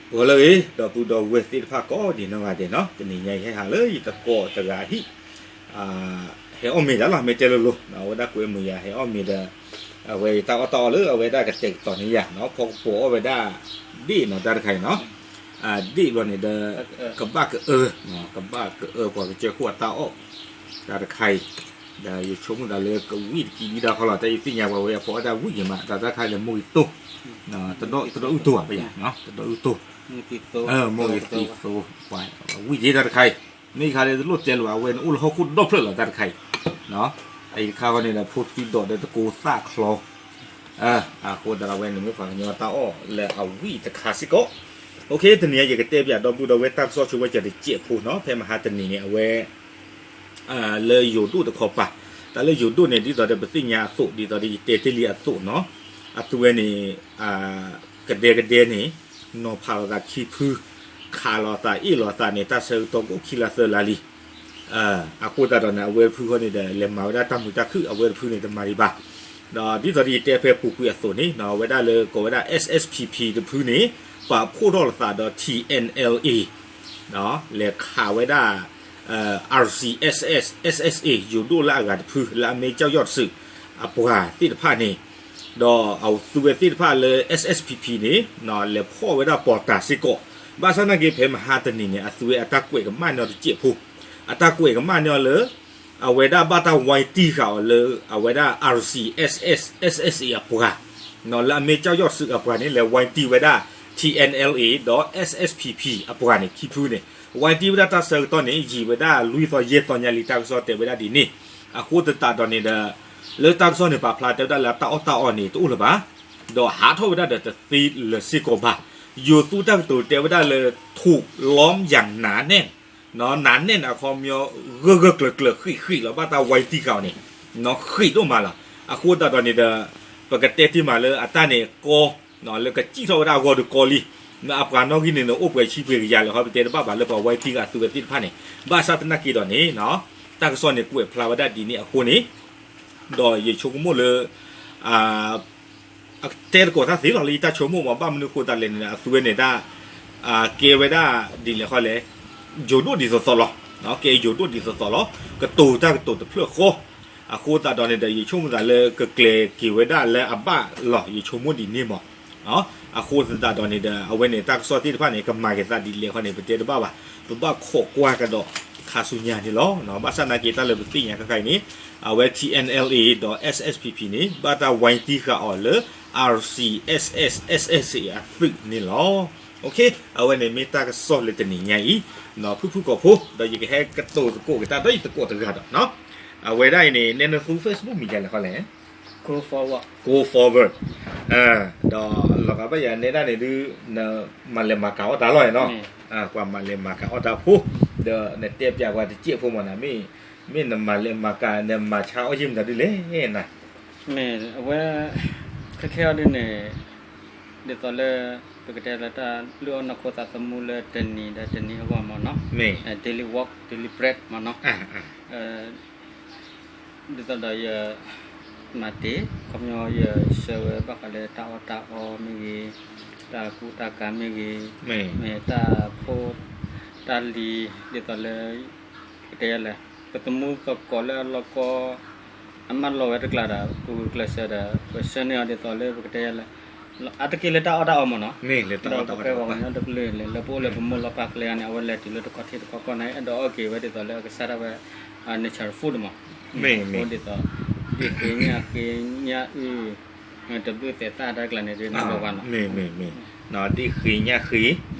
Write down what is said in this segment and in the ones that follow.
ဂီၤလၢအဂ့ၤ ဒီပုၢ်ဒီဝဲၢ်သ့ၣ်တဖၣ်ကိးဒံးနီၢ်ဂၤဒဲးနီၤ, တနံၤညါအံၤဟဲဟးလၢယသကိးတဂၤဟံၣ်, ဟဲအီၣ်မ့ၤဒၣ်လီၤ မ့ၢ်တဲလိၤလိၤ, အဝဲဒၣ်ကွဲမုာ်ယၤဟဲအီၣ်မ့ၤဒီး အဝဲယတၢ်အီၣ်တၢ်အီလၢအဝဲဒၣ်ကတဲာ်ကတီၤန့ၢ်ယၤနီၤ, ဖီကပီၤအီၣ်ဝဲဒၣ် ဒ့ၣ်နီၤတၢ်တခါအံၤနီၤ, ဒ့ၣ်ဘျီန့ၣ်ဒီး ကဘၣ်ကအၢ, ကဘၣ်ကအၢပှၤကစၢၢ်ခိၣ်အတၢ်အီၣ် တၢ်တခါအံၤ, ဒီးယဆိကမိၣ်သးလၢကဝံၣ်တကံဒံးဒၣ်ခီလီၤ, တၢ်ယသ့ၣ်ညါပှၤဝဲအဖီအတၢ်ဝံၣ်က့ၤမး, တၢ်တၢ်ခါလၢမိၢ်ဂ့ၤတိၢ်, တဒီးအုၣ်တိၢ်ဘၣ်ပယၤ, တဒီးအုၣ်တိၢ်, မိၢ်ဂ့ၤသံသိ, ဝံၣ်က့ၤတၢ်တခါအံၤ, မ့ၢ်ခါလၢတလိၣ်တဲလၢၤဘၣ် အဝဲန့ၣ်အိၣ်လၢဟီၣ်ခိၣ်ဒီဖျၢၣ်လီၤတၢ်တခါအံၤ, အံၤတခါဃီန့ၣ်ဒီး ဖိထွံဒီးတကိးသၣ်ချီ အဃိသတးဒီးအဝဲန့ၣ်မ့ၢ်ပှၤကညီတၢ်အီၣ်လၢအဝံၣ်တခါစ့ၢ်ကီး, တနံၤအံၤယကတဲပၠးဒီပုၢ်ဒီဝဲၢ်တၢ်ကစီၣ်ဆိဝဲစၢၤတစဲးဖိနီၤ, ဖဲမဟါတနံၤန့ၣ် အဝဲ လၢယိၤဒိၣ်တခီပၤ, တၢ်လၢယိၤဒိၣ်န့ၣ် ဒ်သိးဒီးပသ့ၣ်ညါအသိး ဒ်သိးဒီးယတဲတ့ၢ်လံအသိးနီၤ, အသုဝဲန့ၣ် ကဒဲကဒဲန့ၣ် နီၤဖးလိာ်သးခံဖု, ခးလိာ်သးအ့ၣ်လိာ်သးန့ၣ် တၢ်ဆၢကတီၢ်ကအိၣ်ခံလါသၢလါလံ, အဃိသတးဒီးန့ၣ် အဝဲတဖုဃီန့ၣ်ဒီး လဲၤမၤဝဲဒၣ်တၢ်မုာ်တၢ်ခုၣ် အဝဲတဖုန့ၣ်တမၤဒံးဘၣ်, ဒီးဒ်သိးဒီးယတဲဖဲပူၤကွံာ်အသိးန့ၣ် အဝဲဒၣ်လၢကိးဝဲဒၣ် S S P P တဖုန့ၣ် ပာ်ဖှိၣ်ထီၣ်လိာ်သးဒီး T N L A လဲၤခးဝဲဒၣ် R C S S S S A ယိၤဒိၣ်လၢအဂၤတဖု လၢအမ့ၢ်ကၠီၣ်ယီၣ်တစု အပှၤသ့ၣ်တဖၣ်န့ၣ်, ဒီးအသုဝဲသ့ၣ်တဖၣ်လၢ S S P P န့ၣ် လဲၤဖီၣ်ဝဲဒၣ်ပီၤတၤစ့ၢ်ကီး, ဘၣ်ဆၣ်နာ်က့ဖဲမဟါတနံၤန့ၣ် အသုဝဲအတၢ်ကွဲးကမၣ်န့ၢ်အီၤတစဲးဖိ, အတၢ်ကွဲးကမၣ်န့ၢ်အီၤလၢ အဝဲဒၣ်ဘၣ်တၢ်ဝါတံၢ်ဃာ်အီၤလၢ အဝဲဒၣ် R C S S S S A အပှၤ လၢအမ့ၢ်ကၠီၣ်ယီၣ်တစုအပှၤန့ၣ် လဲၤဝါတံၢ်ဝဲဒၣ် T N L A ဒီး S S P P အပှၤန့ၣ် ခံဖုန့ၣ် ဝါတံၢ်ဝဲဒၣ်တၢ်ဆၢကတီၢ်န့ၣ် ယံာ်ဝဲဒၣ်လွံၢ်သီယဲၢ်သီညါလံ တၢ်ကစီၣ်တဲဝဲဒၣ်ဒ်န့ၣ်, အဃိသတးဒီးန့ၣ်ဒီး လၢတၢ်ကစီၣ်န့ၣ် ပာ်ဖျါတဲဝဲဒၣ်လၢအတၢ်အီၣ်တၢ်အီန့ၣ် တအိၣ်လၢၤဘၣ်, ဒီးဟးထီၣ်ဝဲဒၣ်ဒီးတသ့လၢၤစ့ၢ်ကီးဘၣ်, ယိၤသူတၢ်ကတိၤတဲဝဲဒၣ်လၢ ถูกล้อมอย่างหนาแน่น หนาแน่น အခီပညီ ဂၢၢ်ဂၢၢ်ကျၢၤကျၢၤ ဃံးဃံးလီၤ ဘၣ်တၢ်ဝါတံၢ်ဃာ်အီၤန့ၣ် ဃံးဒိၣ်မးလီၤ, အဃိသတးဒီးန့ၣ်ဒီး ပကတဲတ့ၢ်မးလၢအတၢ်န့ၣ်ကီ လၢကစံၣ်ထီၣ်ဝဲဒၣ်အဂီၢ်ဒီးကီလံ, အပှၤနီၣ်ဂံၢ်န့ၣ်န့ၣ် အိၣ်ပှဲၤဆံပှဲၤကယၤလၢၤ ဟီပတဲတဘၣ်ဘၣ်လၢပှၤဝါတံၢ်ဃာ်အသုဝဲသ့ၣ်တဖၣ်န့ၣ်, ဘၣ်ဆၣ်သနာ်က့ဒီးန့ၣ် တၢ်ကစီၣ်န့ၣ်ကွဲးဖျါဝဲဒၣ်ဒ်န့ၣ်အဃိန့ၣ်, ဒီးယဆိကမိၣ်လၢ တဲသကိးတၢ်သ့လီၤလၢယတၢ်ဆိကမိၣ်မး ဘၣ်မနုၤအဃိသတးလဲၣ်န့ၣ် အသုဝဲန့ၣ်ဒၣ် ကဲဝဲဒၣ်ဒ်လဲၣ်ဃီလဲၣ်, ယိၤဒိၣ်ဒ်သိးသိးလီၤ, ကဲယိၤဒိၣ်ဒ်သိးသိးလီၤ, ကတိၤတၢ်ကတိၤတဖျၢၣ်ဃီ, အဃိသတးဒီးန့ၣ်ဒီး ယဆိကမိၣ်သးလၢကကျဲၤက့ၤဝဲဒၣ်လၢအဘၣ်လီၤ ယဆိကမိၣ်ဒ်န့ၣ်မး, အဃိသတးဒီးန့ၣ်ဒီး အဝဲန့ၣ်တၢ်ကစီၣ်သ့ၣ်တဖၣ်န့ၣ် ကမၤက့ၤသးဒ်လဲၣ်ဃီန့ၣ် ပတဲတဘၣ်ဘၣ်, ပဘၣ်ခိးကွၢ်ကဒီးခါဆူညါန့ၣ်လီၤ, ဘၣ်ဆၣ်သနာ်က့တၢ်လၢပသ့ၣ်ညါခဲခါအံၤန့ၣ် အဝဲ T N L A ဒီး S S P P န့ၣ် ဘၣ်တၢ်ဝါတံၢ်ဃာ်အီၤလၢ R C S S S S A အသုးန့ၣ်လီၤ. အဝဲန့ၣ်မ့ၢ်တၢ်ကစီၣ်လၢတနံၤညါအံၤ, ဖုၣ်ဖုၣ်ကိာ်ဖိ ဒီးယကဟဲကတိၤသကိးက့ၤတၢ်ဒီးယသကိးတဂၤဒီး, အဝဲဒၣ်အံၤန့ၣ် နဲနသူ Facebook မံၤဒ်လဲၣ်ဃီလဲၣ်, ကိ forward, ဒီးလီၤဂာ်ဘၣ်ယၤနဲဒၣ်န့ၣ်ဒုး နမၤလဲၤမၤကၤအီၣ်တၢ်လီၤနီၤ, ပှၤမၤလဲၤမၤကၤအီၣ်တၢ်ဖိ, ဒီးနတဲပၠးပှၤတစဲးဖိမးနၤ, မ့ၢ်နမၤလဲၤမၤကၤ နမၤဆါအီၣ်ယံာ်မတၤဒ်လဲၣ်နၤ, မ့ၢ်အဝဲ ခဲခဲအံၤဒ်န့ၣ် ဒ်သိးလၢ ပကတဲလၢတၢ်လုၢ်အီၣ်နီၢ်ခိသးသမူလၢတနံၤဒီးတနံၤအဂီၢ်မးနီၤ, daily work, daily bread မးနီၤ, ဒ်သိးဒီးယ မၤတ့ၢ် ခီပညီယဆှၢဝဲဘၣ်ဃးလၢတၢ်အီၣ်တၢ်အီမ့ၢ်ဂ့ၤ, တၢ်ကူတၢ်ကၤမ့ၢ်ဂ့ၤ, မ့ၢ်တၢ်ဖိတၢ်လံၤ ဒ်သိးလၢ ပကတဲယလဲၣ်, ပသမူသကိးလၢအလီၢ်ကီ အမၢလီၤဝဲတကျါဒီး ပဂုာ်ကျဲးစၢးဒီး ပဆှၢန့ၢ်အီၤဒ်သိးလၢပကတဲယလဲၣ်, အါတက့ၢ်လၢတၢ်အီၣ်တၢ်အီမးနီၤ, ဒီးပဝဲပှၤကညီတဘျုးလဲၣ် လၢပအိၣ်လၢပမိၢ်လီၢ်ပၢ်ကျဲန့ၣ် အဝဲလဲၤတုၤလၢတခီထံတခီကီၢ်န့ၣ် အဲၣ်ဒိးအီၣ်က့ၤဝဲဒ်သိးလၢအကစၢ်ဒၣ်ဝဲ natural food မး, ဒ်သိး ဒ်ဃ့ညၣ်ဃ့ညၣ်အုၣ် တဘျုးသဲးသၣ်တၢ်ကျါန့ၣ်ဒ်န့ၣ်ဘၣ်နီၤ, မ့ၢ်မ့ၢ်မ့ၢ်, ဒ်ဃ့ညၣ်ဃ့,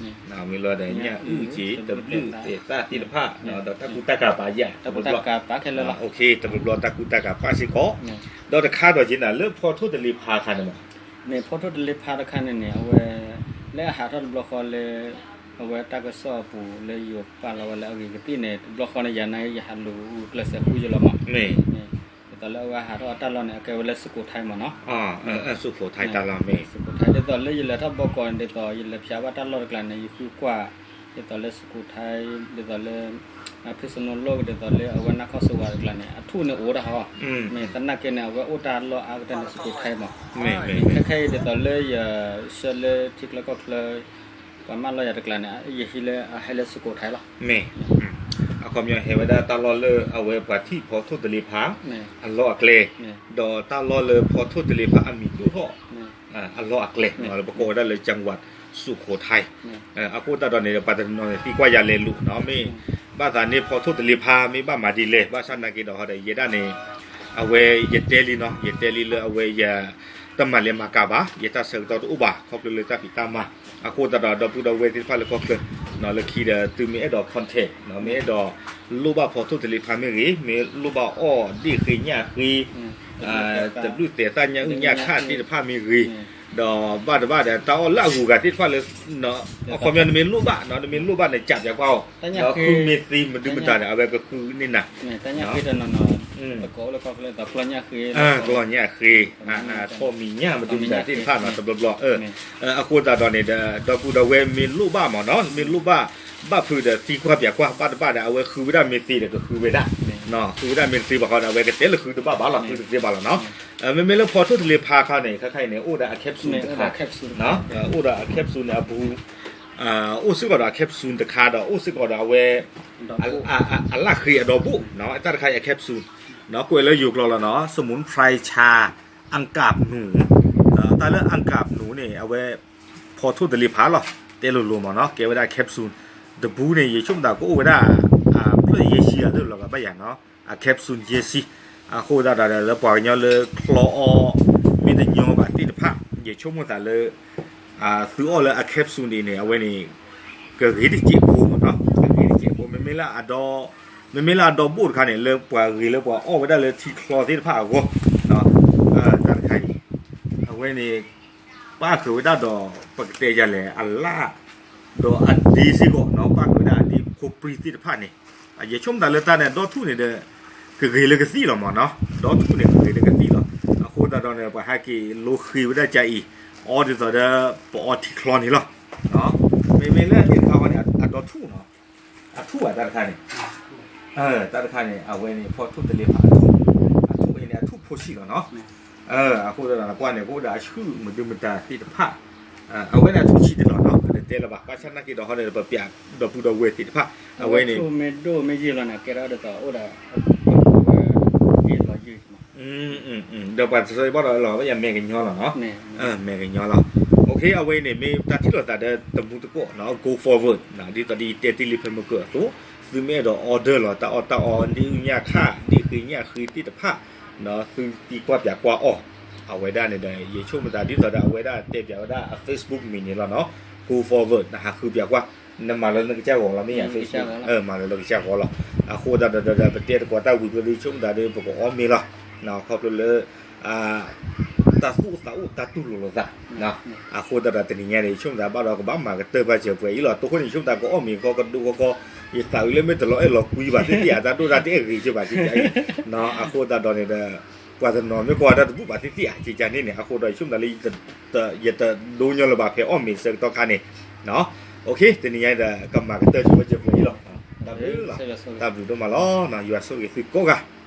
မ့ၢ်လီၤဒီးညၣ်အုၣ်က့ၤ တဘျုးသဲးသၣ်သ့ၣ်တဖၣ် ဒီးတၢ်ကူတၢ်ကၤပာ်ယၤ တဘျီဘျီ တၢ်ကူတၢ်ကၤပာ်စ့ၢ်ကီး, ဒီးတခါဒီးက့ၤနၤလၢဖီထိၣ်တလ့ဖးအခါန့ၣ်မး, မ့ၢ်ဖီထိၣ်တလ့ဖးတခါန့ၣ်န့ၣ် အဝဲ လၢအဟးထီၣ်တဘျီဃီလၢ အဝဲတၢ်ကစီၣ်အပူၤလၢယိၤပာ်လီၤဝဲလၢအဂ့ၤကသံၣ်န့ၣ် တဘျီဃီန့ၣ် ယၤန့ၣ် ယဟးလူၤကျဲးစၢးဃုယလီၤမး, ဒ်သိးလၢအဝဲဟးထီၣ်အတၢ်လီၢ်န့ၣ် အကဲဝဲလၢစကိးထဲမးနီၤ, စကိးထဲ ဒ်သိးလၢယလဲၤထီၣ်ဘီကီးန့ၣ် ဒ်သိးယလဲၤဖျါဘၣ်တၢ်လီၢ်တကျါန့ၣ် ယဃုကွၢ် ဒ်သိးလၢစကိးထဲ ဒ်သိးလၢ ဖ့ၣ်စနိလိၣ် ဒ်သိးလၢအဝဲနါခီၣ်စဝါတကျါန့ၣ် အထူၣ်န့ၣ်အိၣ်ဒၣ်ဟီ, မ့ၢ်သနာ်က့န့ၣ် အဝဲအိၣ်တၢ်လီၢ်အါကတၢၢ်န့ၣ် စကိးထဲမး, ခဲခဲအံၤဒ်သိးလၢယဆှၢလၢထံချၢကီၢ်ချၢ ပှၤမၢလီၤယၤတကျါန့ၣ် ယဟံးလၢ ဟဲလၢစကိးထါလီၤ. မ့ၢ် အခီပညီဟဲဝဲဒၣ်တၢ်လီၢ်လၢအဝဲပှၤထံၣ်ဖီထိၣ်တလ့ဖါ အလီၢ်အကျဲ ဒီးတၢ်လီၢ်လၢဖီထိၣ်တလ့ဖါအမံၤဒိၣ်ထီၣ် အလီၢ်အကျဲ ပကိးဝဲဒၣ်လၢ จังหวัดสุโขทัย အဃိသတးဒီးန့ၣ် ပှၤတနီၤန့ၣ်သံကွၢ်ယၤလဲၤလိာ်နီၤ မ့ၢ်ဘၣ်သးန့ၣ် ဖီထိၣ်တလ့ဖါ မ့ၢ်ဘၣ်မၤဒ်လဲၣ် ဘၣ်ဆၣ်နာ်က့ဒီးဟီဒီး ယဲဒၣ်န့ၣ် အဝဲယတဲလံနီၤ ယတဲလံလၢအဝဲယ တၢ်မၤလဲၤမၤကၤဘၣ် ယတၢ်ဆၢကတီၢ်တအိၣ်ဘၣ် ခီဖျိလၢတၢ်ဖံးတၢ်မၤ အဃိသတးဒီး ဒီပုၢ်ဒီဝဲၢ်သ့ၣ်တဖၣ်လၢကီၢ်ချၢ လၢခံဒီး သုမ့ၢ်အဲၣ်ဒိး contact မ့ၢ်အဲၣ်ဒိးလိၣ်ဘၣ်ဖီထိၣ်တလ့ဖါမ့ၢ်ဂ့ၤ မ့ၢ်လိၣ်ဘၣ်အီၣ်ဒ့ၣ်ဃ့ညၣ်ဃ့ တဘျုးသဲးသၣ်ညၣ်အုၣ်ညၣ်ခၣ်သ့ၣ်တဖၣ်မ့ၢ်ဂ့ၤ ဒီးဘၣ်တဘၣ်ဒီး တၢ်အီၣ်လၢအဂုၤအဂၤသ့ၣ်တဖၣ်လၢ အခီပညီနမ့ၢ်လိၣ်ဘၣ် နမ့ၢ်လိၣ်ဘၣ်န့ၣ် ကးပၠးကွၢ်အီၤ ဒီးဃုမ့ၢ်သ့မဒုမတၤန့ၣ် အဝဲကဃုန့ၢ်နၤ ကလီၤညၣ်ဃ့ ထီၣ်မံၤညၣ်မဒုမတၤသ့ၣ်တဖၣ်နီၤ တဘျီဘျီ အဃိသတးဒီးန့ၣ်ဒီး ဒီပုၢ်ဒီဝဲၢ်မ့ၢ်လိၣ်ဘၣ်မ့ၢ်နီၤ မ့ၢ်လိၣ်ဘၣ် ဘၣ်ဖုးဒီးသံကွၢ်ပၠးကွၢ် ဘၣ်တဘၣ်ဒီး အဝဲဃုဝဲဒၣ်မ့ၢ်သ့ဒီးကဃုဝဲဒၣ် ဃုဝဲဒၣ်မ့ၢ်တသ့ဘၣ်ဃီဒီး အဝဲကတဲလၢဃုတဘၣ်ဘၣ်လီၤ ဃုတသ့ဘၣ်လီၤနီၤ မ့မ့ၢ်လၢဖီထိၣ်တလ့ဖါခါန့ၣ် ခဲခါအံၤန့ၣ် အိၣ်ဒီးအ capsule တခါ အိၣ်ဒီးအ capsule န့ၣ်အပူၤ အိၣ်စ့ၢ်ကီးဒီးအ capsule တခါဒီး အိၣ်စ့ၢ်ကီးဒီးအဝဲ အလၣ်ဃ့အဒီဘိၣ် တၢ်တခါအံၤအ capsule ကွဲးလၢယိၤကျိာ်လီၤနီၤ สมุนไพรชา อังกาบหนู တၢ်လၢ อังกาบหนู န့ၣ် အဝဲ ဖီထိၣ်တလ့ဖါလီၤ တဲလိၤလိၤမ့ၢ်နီၤ ကဲဝဲဒၣ် capsule တပူၤန့ၣ် ယဆိကမိၣ်သးကအိၣ်ဝဲဒၣ် ဖျၢၣ်ယဲၢ်ဆံအလၢလီၤဂာ်ဘၣ်ယၤနီၤ အ capsule ယဲၢ်ဆံ အဃိသတးဒီးလၢပှၤကညီလၢချီအီၣ်မ့ၢ်တညီဘၣ်သ့ၣ်တဖၣ် ယဆိကမိၣ်သးလၢ သုအီၣ်လၢအ capsule ဒ်န့ၣ် အဝဲန့ၣ် ကဂ့ၤတစဲးဖိမ့ၢ်နီၤ ကဂ့ၤတစဲးဖိ မ့မ့ၢ်လၢအဒီ မ့မ့ၢ်လၢအဒီဘိၣ်တခါန့ၣ် လၢပှၤဂ့ၤလၢပှၤအီၣ်ဝဲဒၣ်လၢထံချီသ့ၣ်တဖၣ်အဂီၢ် တၢ်တခါအံၤ အဝဲန့ၣ် ပၣ်ဃုာ်ဝဲဒၣ်ဒီး ပကတဲယၤလဲၣ် အလၣ် ဒီးအဒ့စ့ၢ်ကီးနီၤ ပၣ်ဃုာ်ဝဲဒၣ်အဒ့ဖိပြံသ့ၣ်တဖၣ်န့ၣ် ယဆိကမိၣ်သးလၢတၢ်န့ၣ် ဒီထူၣ်န့ၣ်ဒီး ကဂ့ၤလၢကသံၣ်လီၤမ့ၢ်နီၤ ဒီထူၣ်န့ၣ်ကဂ့ၤလၢကသံၣ်လီၤ အဃိသတးဒီးန့ၣ် ပှၤဟဲက့ၤလိဃ့ဝဲဒၣ်ကါအံၤ အီဒ်သိးဒီး ပအီထံချီန့ၣ်လီၤ မ့မ့ၢ်လၢအမ့ၢ်တခါဃီန့ၣ် အဒီထူၣ်နီၤ အထူၣ်ဘၣ်တၢ်တခါန့ၣ် တၢ်တခါန့ၣ် အဝဲန့ၣ် ဖီထိၣ်တလ့ဖါအထူၣ် အထူၣ်အံၤန့ၣ် အထူၣ်ဖိဆံးလီၤနီၤ အဃိသတးဒီး ကွၢ်န့ၣ် ကအိၣ်ဒီးအဆူၣ်မဒုမတၤသ့ၣ်တဖၣ် အဝဲန့ၣ်အထူၣ်ဆံးတလီၤနီၤ တတဲလၢၤဘၣ် ဘၣ်ဆၣ်နာ်က့ဒီးဟီန့ၣ် ပပျးဒီပုၢ်ဒီဝဲၢ်သ့ၣ်တဖၣ် အဝဲန့ၣ် မ့ၢ်ဒိၣ်မ့ၢ်ယံာ်လီၤန့ၣ် ကဲထီၣ်ဒ်သိးအိၣ်ဒီး လီၤယံာ် ဒီးပှၤတစိၤဘၣ်ဒီးလီၤ အဝဲယမဲာ်ကညီလီၤနီၤ မဲာ်ကညီလီၤ အဝဲန့ၣ် မ့ၢ်တၢ်ထံၣ်လိာ်သးဒီးတမူတကိးနီၤ go forward ဒ်သိးဒီးယတဲတ့ၢ်လံဖဲမုၢ်ကၢအသိး သုမ့ၢ်အဲၣ်ဒိး order လီၤ တၢ်အီၣ်တၢ်အီ ဒ့ၣ်အုၣ်ညၣ်ခၣ် ဒ့ၣ်ဃ့ညၣ်ဃ့သ့ၣ်တဖၣ် သုသံကွၢ်ပၠးကွၢ်အီၤ အဝဲဒၣ်န့ၣ်ဒီး ယဆိကမိၣ်သးဒ်သိးဒီးအဝဲဒၣ်တဲပၠးဝဲဒၣ်အ Facebook မံၤန့ၣ်လီၤနီၤ go forward နဟးဃုပၠးကွၢ် နမၤလၢနကစၢ်ဂီၤလီၤ မ့ၢ်ယၤ Facebook မၤလၢလၢကစၢ်ဂီၤလီၤ အဃိသတးဒီး ပတဲသကိးတၢ်ဝံၤဖျိဒ် ဆိကမိၣ်သးဒီး ပကအီၣ်မ့ၤလီၤ ခီဖျိလၢ တၢ်သူၣ်အိၣ်သးအိၣ် တၢ်တူၢ်လိာ်လိာ်သး အဃိသတးဒီးတနံၤညါန့ၣ် ယဆိကမိၣ်သးဘၣ်ဒီးကဘၣ်မၤကတၢၢ်ဘၣ်စၢၤပှဲၤအံၤလီၤ တိခိၣ်န့ၣ် ယဆိကမိၣ်သးကအီၣ်မ့ၤဃီကဒိဃီဃီ ယသးအုးလၢမ့ၢ်တလီၤအဲၣ်လီၤကွံဘၣ်သ့ၣ်သ့ၣ်ဧါ တၢ်ဒိၣ်တၢ်တအဲၣ်ဂ့ၤက့ဘၣ်က့အံၤ အဃိသတးဒီးန့ၣ်ဒီး ပှၤတနီၤမ့ၢ်ကွၢ်တၢ်တဘူၣ်ဘၣ်သ့ၣ်သ့ၣ်ဧါ က့ကန့ၣ်န့ၣ် အဃိဒီးယဆိကမိၣ်သးလၢ ယတဒိညီလၢၤဘၣ်ဖဲအီၣ်မ့ၤဆၢကတီၢ်ခါန့ၣ် တနံၤညါဒီး ကမၤကတၢၢ်စၢၤဝဲစၢၤပှဲၤအံၤလီၤ တၢ်ဘျုးလီၤ တၢ်ဘျုးဒိၣ်မးလီၤ ယွၤဆိၣ်ဂ့ၤသုကိးဂၤ